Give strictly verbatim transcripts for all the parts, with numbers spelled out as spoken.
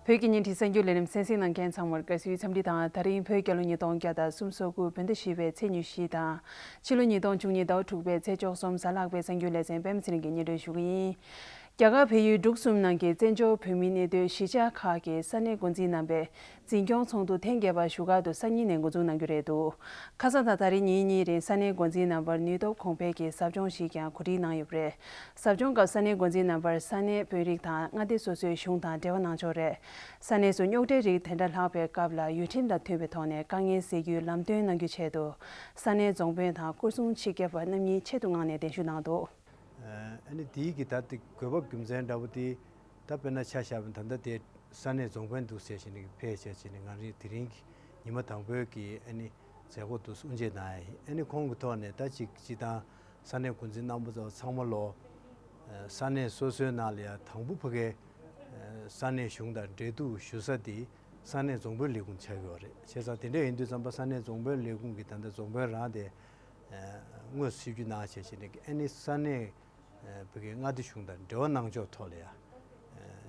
བོད་ཀྱི་བརྙན་འཕྲིན་གསར་འགྱུར་ལས་རིམ་གསན་གཟིགས་གནང་མཁན་ཚང་མར་དགའ་བསུའི་འཚམས་འདྲི་དང་། ད་རིང་བོད་རྒྱལ་ལོ་ཉིས་སྟོང་བརྒྱ་དང་སུམ་ཅུ་སོ་དགུ་བོད་ཟླ་བཞི་པའི་ཚེས་ཉི་ཤུ་དང་། ཕྱི་ལོ་ཉིས་སྟོང་བཅུ་གཉིས་ཟླ་བ་དྲུག་པའི་ཚེས་བཅུ་གསུམ་གཟའ་ལྷག་པའི་གསར་འགྱུར་ལེ་ཚན་པད་མ་ཚེ་རིང་གིས་སྙན་སྒྲོན་ཞུ་གི་ཡིན། རྒྱ་གར་བལ་ཡུལ་འབྲུག་གསུམ་ནང་གི་བཙན་བྱོལ་བོད་མིའི་གནས་སྡོད་གཞིས་ཆགས་ཁག་གི་ས་གནས་འགོ་འཛིན་རྣམ་པས་འཛིན་སྐྱོང་ཚོགས་འདུ་ཐེངས་བརྒྱད་པ་བཞུགས་སྒར་དུ་སང་ཉིན་ནས་འགོ་འཛུགས་གནང་རྒྱུ་རེད་འདུག་ཁ་སང་དང་ད་རིང་ཉིན་གཉིས་རིང་ས་གནས་འགོ་འཛིན་རྣམ་པར་ནུས་སྟོབས་གོང་འཕེལ་གྱི་ཟབ་སྦྱོང་ཞིག་ཀྱང་གོ་སྒྲིག་གནང་ཡོད་པ་རེད། ཟབ་སྦྱོང་སྐབས་ས་གནས་འགོ་འཛིན་རྣམ་པར་ས་གནས་དཔོན་རིགས་དང་མངའ་སྡེ་སོ་སོའི་གཞུང་དང་འབྲེལ་བ་གནང་ཕྱོགས་རེད། ས་གནས་སུ་རྙོག་དྲའི་རིགས་དེ་འདྲ་ལྷགས་པའི་སྐབས་ལ་ཡུལ་ཁྲིམས་དང་མཐུན་པའི་ཐོག་ནས་དཀའ་ངལ་སེལ་རྒྱུའི་ལམ་སྟོན་གནང་རྒྱུའི་ཆེད་དུ། ས་གནས་རྫོང་དཔོན་དང་སྐོར་སྲུང་སྤྱི་ཁྱབ་པ་རྣམ་གཉིས་ཆེད་དུ་མངགས་ནས་གདན་ཞུ་གནང་འདུག་ཨ་ནི་དེའི་གི་ད་ལྟ་དགོས་པ་རྒྱུ་མཚན་འདྲ་པོ་དེ། ད་དཔེར་ན་ཆ་བཞག་པ་ད་ལྟ་དེ་ས་གནས་རྫོང་དཔོན་འདུག་ཟེར་བཞིན་ནས་ཕེབས་བྱས་བྱས་ནས་ང་རང་དེ་རིང་གི་ཉི་མ་དང་པོའི་གི་ཨ་ནི་མཛད་སྒོ་འདུག་དབུ་འབྱེད་གནང་ཡ་ཡིན། ཨ་ནི་ཁོང་གི་ཐོག་ནས་ད་ཅིག་སྤྱི་བཏང་ས་གནས་འགོ་འཛིན་རྣམ་པ་ཚོ་ཚང་མ་ལོ། ས་གནས་སོ་སོའི་ནང་ལ་ཡ་དང་པོ་ཕ་གའི་ས་གནས་གཞུང་དང་འབྲེལ་གཏུག་ཞུ་ས་དེ་ས་གནས་རྫོང་དཔོན་ལས་ཁུངས་ཆགས་ཀྱི་ཡོད་རེད། བྱས་ཙང་དེ་འདྲ་ཡིན་དུས་ཙམ་པ་ས་གནས་རྫོང་དཔོན་ལས་ཁུངས་ཀྱི་ད་ལྟ་རྫོང་དཔོན་རང་དེ་དངོས་སུ་ཞིབ་འཇུག་གནང་བྱས་བྱས་ནས་ཨ་ནི་ས་གནས་ཕ་གིའི་མངའ་སྡེ་གཞུང་དང་འབྲེལ་བ་གནང་ཕྱོགས་ཐོག་ལ་ཡ།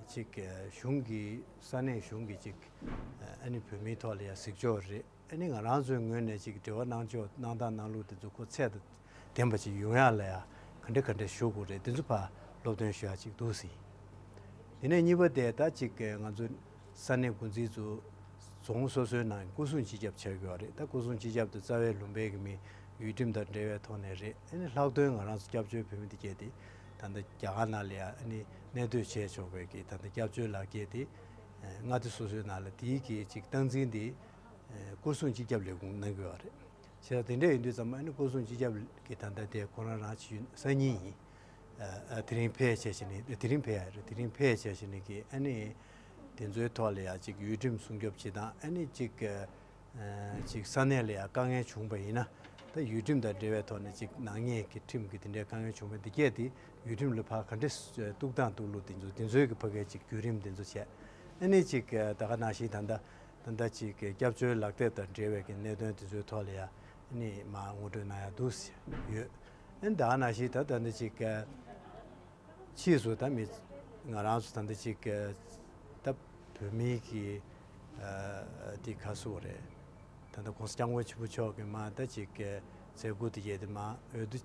ཅིག་གཞུང་གི་ས་གནས་གཞུང་གི་ཅིག་ཨ་ནི་བོད་མིའི་ཐོག་ལ་ཡ་གཟིགས་ཕྱོགས་རེད། ཨ་ནི་ང་རང་ཚོའི་ངོས་ནས་ཅིག་འབྲེལ་བ་གནང་ཕྱོགས་གནང་སྟངས་གནང་ལུགས་དེ་ཚོ་ཁོ་ཚད་དང་ལྡན་པ་ཅིག་ཡོང་ཡ་ལ་ཡ་ག་འདྲ་ག་འདྲ་ཞུ་དགོས་རེད། དེ་ཚོ་ཕར་སློབ་སྟོན་ཞུ་ཡ་ཅིག་འདུག་ཟིན། དེ་ནས་གཉིས་པ་དེ་ད་ཅིག་ང་ཚོ་ས་གནས་འགོ་འཛིན་ཚོ་རྫོང་སོ་སོའི་ནང་སྐོར་སྲུང་སྤྱི་ཁྱབ་ཆགས་ཀྱི་ཡོད་རེད། ད་སྐོར་སྲུང་སྤྱི་ཁྱབ་དེ་རྩ་བའི་ལུང་པའི་གི་མི་ཡུལ་ཁྲིམས་དང་འབྲེལ་བའི་ཐོག་ནས་རེད། ཨ་ནི་ལྷག་དོན་ང་རང་ཚོ་སྐྱབས་བཅོལ་བོད་མི་དེ་གས་དེ་ད་ལྟ་རྒྱ་གར་ནང་ལ་ཡ་ཨ་ནི་གནས་སྡོད་བྱས་ཆོག་པའི་གི་ད་ལྟ་སྐྱབས་བཅོལ་ལག་འཁྱེར་དེ་མངའ་སྡེ་སོ་སོའི་ནང་ལ་དེའི་གི་ཅིག་སྟངས་འཛིན་དེ་སྐོར་སྲུང་སྤྱི་ཁྱབ་ལས་ཁུངས་གནང་གི་ཡོད་རེད། བྱས་ཙང་དེ་འདྲ་ཡིན་དུས་ཙམ་ཨ་ནི་སྐོར་སྲུང་སྤྱི་ཁྱབ་ཀྱི་ད་ལྟ་དེ་ཁོ་རང་རང་ཆེ་ཤོས་སང་ཉིན་ཡིན། ཨ་ཨ་དེ་རིང་ཕེབས་བྱས་བྱས་ནས་དེ་རིང་ཕེབས་ཡ་རེད། དེ་རིང་ཕེབས་བྱས་བྱས་ནས་ཀྱི་ཨ་ནི་དེ་ཚོའི་ཐོག་ལ་ཡ་ཅིག་ཡུལ་ཁྲིམས་སྲུང་སྐྱོབ་བྱེད་སྟངས། ཨ་ནི་ཅིག་ཨ་ཅིག་ས་གནས་ལ་ཡ་དཀའ་ངལ་བྱུང་བ་ཡིན་ན་ད་ཡུལ་ཁྲིམས་དང་འབྲེལ་བའི་ཐོག་ནས་ཅིག་ནག་ཉེས་ཀྱི་ཁྲིམས་ཀྱི་དེ་འདྲའི་དཀའ་ངལ་བྱུང་བ་འདི་གས་དེ་ཡུལ་ཁྲིམས་ལ་ཕར་ག་འདྲས་གཏུག་སྟངས་གཏུག་ལུགས་དེ་ཚོ་དེ་ཚོའི་གི་ཕ་གའི་ཅིག་བརྒྱུད་རིམ་དེ་ཚོ་བྱས། ཨ་ནི་ཅིག་ད་ག་ནང་བཞིན་ད་ལྟ་ད་ལྟ་ཅིག་སྐྱབས་བཅོལ་ལག་དེབ་དང་འབྲེལ་བའི་གི་གནད་དོན་དེ་ཚོའི་ཐོག་ལ་ཡ་ཨ་ནི་མར་ངོ་སྤྲོད་གནང་ཡ་འདུག་ཡོད། ཨ་ནི་ད་ག་ནང་བཞིན་ད་ད་ལྟ་ཅིག་ཕྱིས་སུ་ད་མི་ང་རང་ཚོ་ད་ལྟ་ཅིག་ད་བོད་མིའི་གི་དེ་ག་སུ་རེད། ད་ལྟ་༸གོང་ས་༸སྐྱབས་མགོན་ཆེན་པོ་མཆོག་གི་མར་ད་ཅིག་མཛད་སྒོ་དེ་བརྒྱད་དེ་མར་འོས་བསྡུ་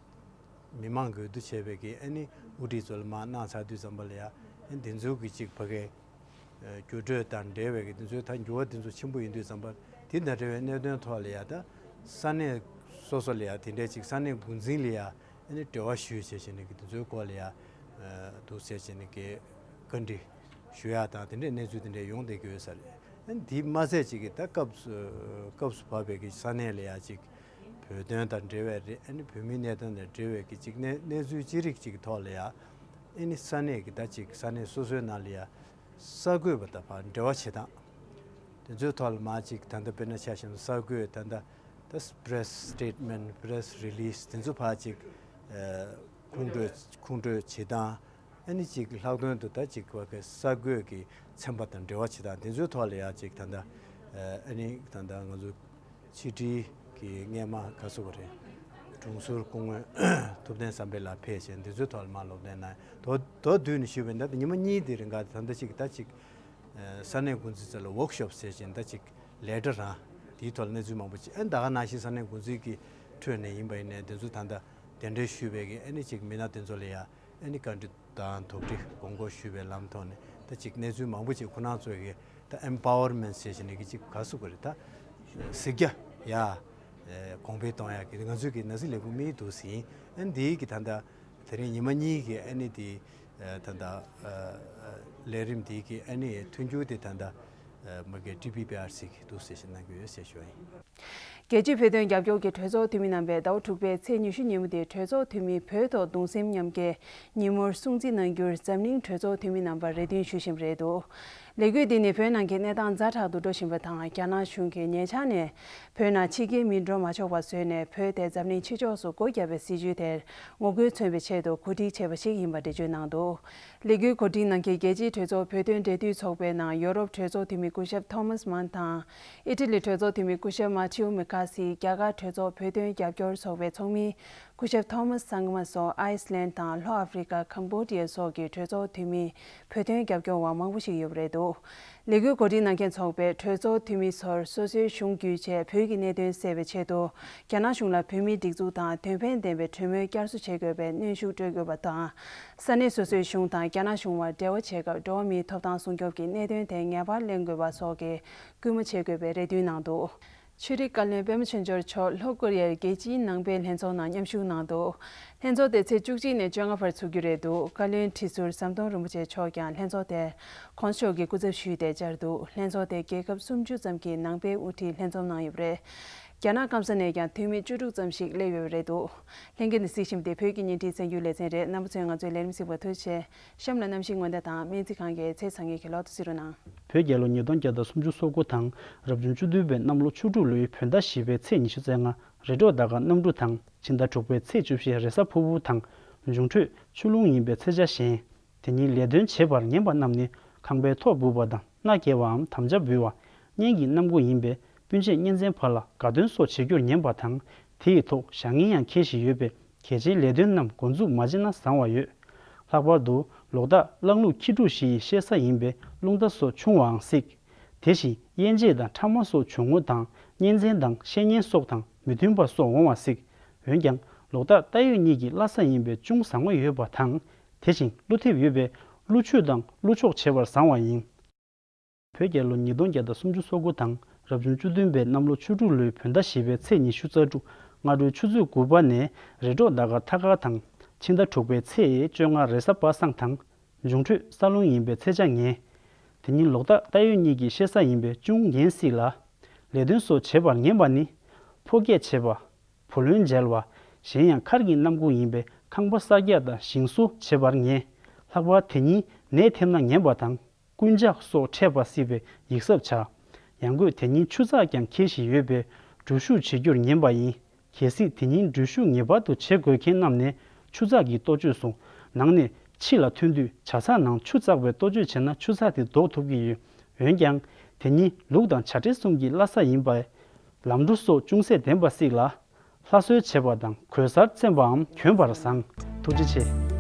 མི་མང་གི་འོས་བསྡུ་བྱས་པའི་གི་ཨ་ནི་དབུ་ཁྲིད་ཚོ་ལ་མར་གནང་ཚར་དུས་ཙམ་པ་ལ་ཡ་ཨ་ནི་དེ་ཚོའི་གི་ཅིག་ཕ་གའི་འགྱུར་འགྲོས་དང་འབྲེལ་བའི་གི་དེ་ཚོའི་ད་འགྱུར་བ་དེ་ཚོ་ཆེན་པོ་ཡིན་དུས་ཙམ་པ་དེ་དང་འབྲེལ་བའི་གནད་དོན་ཐོག་ལ་ཡ་ད་ས་གནས་སོ་སོ་ལ་ཡ་དེ་འདྲའི་ཅིག་ས་གནས་འགོ་འཛིན་ལ་ཡ་ཨ་ནི་འབྲེལ་བ་ཞུས་བྱས་བྱས་ནས་གི་དེ་ཚོའི་སྐོར་ལ་ཡ་འདུག་ཟེར་བྱས་ནས་གི་བཀའ་འདྲི་ཞུ་ཡ་དང་དེ་འདྲའི་གནས་ཚུལ་དེ་འདྲའི་ཡོང་བསྡད་ཀྱི་ཡོད་ས་རེད། ཨ་ནི་དེ་མ་ཟད་ཅིག་གི་ད་སྐབས་སུ་སྐབས་སུ་བབས་པའི་གི་ས་གནས་ལ་ཡ་ཅིག་བོད་དོན་དང་འབྲེལ་བའི་རེད། ཨ་ནི་བོད་མིའི་གནད་དོན་དང་འབྲེལ་བའི་གི་ཅིག་གནས་གནས་ཚུལ་ཅི་རིགས་ཅིག་གི་ཐོག་ལ་ཡ་ཨ་ནི་ས་གནས་གི་ད་ཅིག་ས་གནས་སོ་སོའི་ནང་ལ་ཡ་གསར་འགོད་པ་དང་ཕར་འབྲེལ་བ་བྱེད་སྟངས་དེ་ཚོའི་ཐོག་ལ་མར་ཅིག་ད་ལྟ་དཔེར་ན་ཆ་བཞག་ན་གསར་འགོད་ད་ལྟ་ད་press statement, press release དེ་ཚོ་ཕར་ཅིག་ཨ་ཁུངས་སྤྲོད་ཁུངས་སྤྲོད་བྱེད་སྟངས། ཨ་ནི་ཅིག་ལྷག་དོན་དུ་ད་ཅིག་བ་གི་གསར་འགོད་ཀྱི་ཚན་པ་དང་འབྲེལ་བ་བྱེད་སྟངས་དེ་ཚོའི་ཐོག་ལ་ཡ་ཅིག་ད་ལྟ་ཨ་ནི་ད་ལྟ་ང་ཚོ་ཕྱི་དྲིལ་གྱི་སྔས་མ་ག་སུ་བ་རེད། དྲུང་ཟུར་སྐུ་ངོ་ཐུབ་བསྟན་བསམ་འཕེལ་ལགས་ཕེབས་བྱས་འདི་ཚོའི་ཐོག་ལ་མར་སློབ་སྟོན་གནང་། མདོར་མདོར་བསྡུས་ནས་ཞུས་པ་ཡིན་ན་ད་ཉི་མ་གཉིས་དེ་རིང་ག་ད་ལྟ་ཅིག་ད་ཅིག་ས་གནས་འགོ་འཛིན་ཚོ་ལ་workshop ཟེར་བཞིན་ད་ཅིག་ལས་གྲྭ་རང་དེའི་ཐོག་ལ་གནས་ཚུལ་མང་པོ་ཅིག་ཨ་ནི་ད་ག་ནང་བཞིན་ས་གནས་འགོ་འཛིན་གྱི་ཁྲོད་ནས་ཡིན་པ་ཡིན་ནའི་དེ་ཚོ་ད་ལྟ་གདན་འདྲེན་ཞུས་པའི་གི་ཨ་ནི་ཅིག་མི་སྣ་དེ་ཚོ་ལ་ཡ་ཨ་ནི་བཀའ་འདྲི་དང་དོགས་འདྲི་དགོངས་སྐོར་ཞུས་པའི་ལམ་ཐོག་ནས་ད་ཅིག་གནས་ཚུལ་མང་པོ་ཅིག་ཁོ་རང་ཚོའི་གི་ད་empowerment ཟེར་བཞིན་གི་ཅིག་ག་སུ་གི་རེད། ད་གཟིགས་རྒྱ་ཡ་གོང་འཕེལ་གཏོང་ཡ་གི་ང་ཚོའི་གི་ན་ཟི་ལས་ཁུངས་དམིགས་ཡུལ་འདུག་ཟིན། ཨ་ནི་འདིའི་གི་ད་ལྟ་དེ་རིང་ཉི་མ་གཉིས་ཀྱི་ཨ་ནི་དེ་ད་ལྟ་ལས་རིམ་དེའི་གི་ཨ་ནི་མཐུན་འགྱུར་དེ་ད་ལྟ་མ་གི་ཊི་བི་པི་ཨར་སི་གི་འདུག་ཟེར་བཞིན་གནང་གི་ཡོད་ཟེར་ཞུ་བ་ཡིན། རྒྱལ་སྤྱིའི་བོད་དོན་རྒྱབ་སྐྱོར་གྱི་གྲོས་ཚོགས་འཐུས་མི་རྣམ་པས་ཟླ་བ་དྲུག་པའི་ཚེས་ཉི་ཤུ་ཉིན་མོ་དེ་གྲོས་ཚོགས་འཐུས་མི་བོད་ཐོག་གདུང་སེམས་མཉམ་སྐྱེད་ཉིན་མོར་སྲུང་བརྩི་གནང་རྒྱུར་འཛམ་གླིང་གྲོས་ཚོགས་འཐུས་མི་རྣམ་པ་རེ་འདུན་ཞུ་བཞིན་པ་རེད་འདུག་ལས་འགུལ་འདི་ནི་བོད་ནང་གི་གནས་སྟངས་ཛ་དྲག་ཏུ་འགྲོ་བཞིན་པ་དང་། རྒྱ་ནག་གཞུང་གིས་ཉེ་ཆར་ནས་བོད་ནང་ཕྱི་རྒྱལ་མི་འགྲོ་མ་ཆོག་པ་བཟོས་ནས་བོད་དེ་འཛམ་གླིང་ཕྱི་ཕྱོགས་སུ་སྒོ་བརྒྱབ་པའི་སྲིད་ཇུས་དེར་ངོ་རྒོལ་མཚོན་པའི་ཆེད་དུ་གོ་སྒྲིག་བྱས་པ་ཞིག་ཡིན་པ་འགྲེལ་བརྗོད་གནང་འདུག་ལས་འགུལ་གོ་སྒྲིག་གནང་མཁན་རྒྱལ་སྤྱིའི་གྲོས་ཚོགས་བོད་དོན་འབྲེལ་མཐུད་ཚོགས་པའི་ནང་ཡོ་རོབ་གྲོས་ཚོགས་འཐུས་མི་སྐུ་ཞབས་ཐོ་མཱས་མཱན་དང་། ཨི་ཊ་ལི་གྲོས་ཚོགས་འཐུས་མི་སྐུ་ཞབས་མ་ཐེའུ་མི་ཁ་སི། རྒྱ་གར་གྲོས་ཚོགས་བོད་དོན་རྒྱབ་སྐྱོར་ཚོགས་པའི་ཚོགས་མི་སྐུ་ཞབས་ཐོ་མཱས་སང་མ་སོགས། ཨའི་སི་ལན་དང་ལྷོ་ཨ་ཧྥེ་རི་ཀ་ཁམ་བྷོ་ཌི་ཡ་སོགས་ཀྱི་གྲོས་ཚོགས་འཐུས་མི་བོད་དོན་རྒྱབ་སྐྱོར་བ་མང་པོ་ཞིག་ཡོད་པ་རེད་འདུག་ལས་འགུལ་གོ་སྒྲིག་གནང་མཁན་ཚོགས་པའི་གྲོས་ཚོགས་འཐུས་མི་ཚོར་སོ་སོའི་གཞུང་བརྒྱུད་བྱས་བོད་ཀྱི་གནད་དོན་གསལ་བའི་ཆེད་དུ། རྒྱ་ནག་གཞུང་ལ་བོད་མིའི་སྒྲིག་འཛུགས་དང་དོན་ཕན་ལྡན་པའི་གྲོས་མོལ་བསྐྱར་གསོ་བྱེད་དགོས་པའི་གནོན་ཤུགས་སྤྲོད་དགོས་པ་དང་། ས་གནས་སོ་སོའི་གཞུང་དང་རྒྱ་ནག་གཞུང་བར་འབྲེལ་བ་བྱེད་སྐབས་འགྲོ་བ་མིའི་ཐོབ་ཐང་སྲུང་སྐྱོབ་ཀྱི་གནད་དོན་དེ་ངེས་པར་གླེང་དགོས་པ་སོགས་ཀྱི་སྐུལ་མ་བྱེད་དགོས་པའི་རེ་འདུན་གནང་འདུག་ཆོས་རིག་བཀའ་བློན་པད་མ་ཆོས་འབྱོར་མཆོག་ལྷོ་ཀོ་རི་ཡའི་རྒྱལ་སྤྱིའི་ནང་པའི་ལྷན་ཚོགས་ནང་མཉམ་ཞུགས་གནང་འདུག་ལྷན་ཚོགས་དེ་ཚེས་བཅུ་གཅིག་ནས་བཅོ་ལྔ་བར་ཚུགས་རྒྱུ་རེད་འདུག་བཀའ་བློན་ཁྲི་ཟུར་ཟམ་གདོང་རིན་པོ་ཆེ་མཆོག་ཀྱང་ལྷན་ཚོགས་དེར་གོང་ས་མཆོག་གི་སྐུ་ཚབ་ཞུས་ཏེ་བཅར་འདུག་ལྷན་ཚོགས་དེ་རྒྱལ་ཁབ་སུམ་ཅུ་ཙམ་གྱི་ནང་པའི་དབུ་ཁྲིད་ལྷན་འཛོམས་གནང་ཡོད་པ་རེད། རྒྱ་ནག་སྐམ་ས་ནས་ཀྱང་འཐུས་མི་བཅུ་དྲུག་ཙམ་ཞིག་སླེབས་ཡོད་པ་རེད་འདུག་ལྷན་རྒྱས་འདི་གཟིགས་བཞིན་པ་དེ་བོད་ཀྱི་བརྙན་འཕྲིན་གསར་འགྱུར་ལེ་ཚན་རེད། རྣམ་པ་ཚོས་ང་ཚོའི་ལས་རིམ་གཟིགས་པར་ཐུགས་རྗེ་ཆེ། གཤམ་ལ་གནམ་གཤིས་སྔོན་བརྡ་དང་སྨན་རྩིས་ཁང་གི་ཚེས་ཚང་གི་གི་ལོག་ཏུ་གཟིགས་རོགས་གནང་། བོད་རྒྱལ་ལོ་ཉིས་སྟོང་བརྒྱ་དང་སུམ་ཅུ་སོ་དགུ་དང་རབ་བྱུང་བཅུ་བདུན་པའི་གནམ་ལོ་ཆུ་འབྲུག་ལོའི་བོད་ཟླ་བཞི་པའི་ཚེས་ཉི་ཤུ་རྩ་ལྔ་རེ་འབྲོག་ཟླ་སྐར་གནམ་གྲུ་དང་ཕྱི་ཟླ་དྲུག་པའི་ཚེས་བཅུ་བཞི་རེས་གཟའ་ཕུར་བུ་དང་འབྱུང་འཕྲོད་ཆུ་ཀླུང་ཡིན་པའི་ཚེས་ཆ་གཞན། དེ་ཉིན་ལས་དོན་བྱེད་པར་ངན་པ་རྣམས་ནི་ཁང་པའི་ཐོག་སྦུག་པ་དང་མནའ་སྐྱེལ་བའམ་དམ་བཅའ་འབུལ་བ། གཉེན་གྱི་གནམ་སྒོ་ཡིན་པས་སྤུན་མཆེད་གཉེན་ཚན་བར་ལ་དགའ་སྟོན་སོགས་བྱེད་རྒྱུར་ངན་པ་དང་། དེ་ཡི་ཐོག་བཞག་ཉེན་ཡང་འཁེལ་བཞིན་ཡོད་པས་གལ་ཆེའི་ལས་དོན་རྣམས་འགོ་འཛུགས་མ་བྱས་ན་བཟང་བ་ཡོད། ལྷག་པར་དུ་ལོ་རྟགས་གླང་ལུག་ཁྱི་ཕྲུག་བཞི་ཡི་བཤད་ས་ཡིན་པས་རླུང་རྟ་སོགས་ཆུང་བའང་སྲིད། དེ་བཞིན་དབྱེ་འབྱེད་དང་ཕྲ་མ་སོགས་བྱུང་ངོ་དང་གཉེན་ཚན་དང་བཤེས་གཉེན་སོགས་དང་མི་མཐུན་པ་སོགས་འོང་བ་སྲིད། འོན་ཀྱང་ལོ་རྟགས་རྟ་ཡོས་གཉིས་ཀྱི་བླ་གཟའ་ཡིན་པས་ཅུང་བཟང་བ་ཡོད་པ་དང་། དེ་བཞིན་ཀླུ་ཐེབས་ཡོད་པས་ཀླུ་མཆོད་དང་ཀླུ་མཆོག་བྱེད་པར་བཟང་བ་ཡིན། བོད་རྒྱལ་ལོ་ཉིས་སྟོང་བརྒྱ་དང་སུམ་ཅུ་སོ་དགུ་དང་རབ་བྱུང་བཅུ་བདུན་པའི་གནམ་ལོ་ཆུ་འབྲུག་ལོའི་བོད་ཟླ་བཞི་པའི་ཚེས་ཉི་ཤུ་རྩ་དྲུག་སྔ་དྲོའི་ཆུ་ཚོད་དགུ་པ་ནས་རེ་འབྲོག་ཟླ་སྐར་ཐ་སྐར་དང་ཕྱི་ཟླ་དྲུག་པའི་ཚེས་བཅོ་ལྔ་རེས་གཟའ་པ་སངས་དང་། འབྱུང་འཕྲོད་ས་རླུང་ཡིན་པའི་ཚེས་ཆ་ངན། དེ་ཉིན་ལོ་རྟགས་རྟ་ཡོས་གཉིས་ཀྱི་བཤད་ས་ཡིན་པས་ཅུང་ངན་སྲིད་ལ། ལས་དོན་སོགས་བྱེད་པར་ངན་པ་ནི། ཕོ་སྐྱེས་བྱེད་པ། བུ་ལོན་འཇལ་བ། གཞན་ཡང་མཁར་གྱི་གནམ་སྒོ་ཡིན་པས་ཁང་པ་གསར་རྒྱག་དང་ཞིང་བཟོ་བྱེད་པར་ངན། ལྷག་པར་དེ་ཉིན་ནད་ཐེབས་ན་ངན་པ་དང་། རྐུན་ཇག་སོགས་འཕྲད་པ་སྲིད་པའི་ཡིག་ཚབས་བྱ། ཡང་སྒོས་དེ་ཉིན་ཆུ་ཚགས་ཀྱང་འཁེལ་བཞིན་ཡོད་པས་འགྲུལ་བཞུད་བྱེད་རྒྱུར་ངན་པ་ཡིན། གལ་སྲིད་དེ་ཉིན་འགྲུལ་བཞུད་ངེས་པར་དུ་བྱེད་དགོས་མཁན་རྣམས་ནས་ཆུ་ཚགས་ཀྱི་ལྟོ་ཆས་སོགས་ནང་ནས་ཕྱི་ལ་ཐོན་དུས་ཇ་ཚགས་ནང་ཆུ་བཙགས་པའི་ལྟོ་ཆས་བྱས་ན་ཆུ་ཚགས་དེ་ལྡོག་ཐུབ་ཀྱི་ཡོད། འོན་ཀྱང་། དེ་ཉིན་ལུག་དང་བྱ་སྤྲེལ་གསུམ་གྱི་བླ་གཟའ་ཡིན་པས། ལམ་འགྲོ་སོགས་ཅུང་ཟད་བདེན་པ་སྲིད་ལ། ལྷ་གསོལ་བྱེད་པ་དང་གོས་གསར་བཙེམ་པའམ་གྱོན་པར་བཟང་། ཐུགས་རྗེ་ཆེ།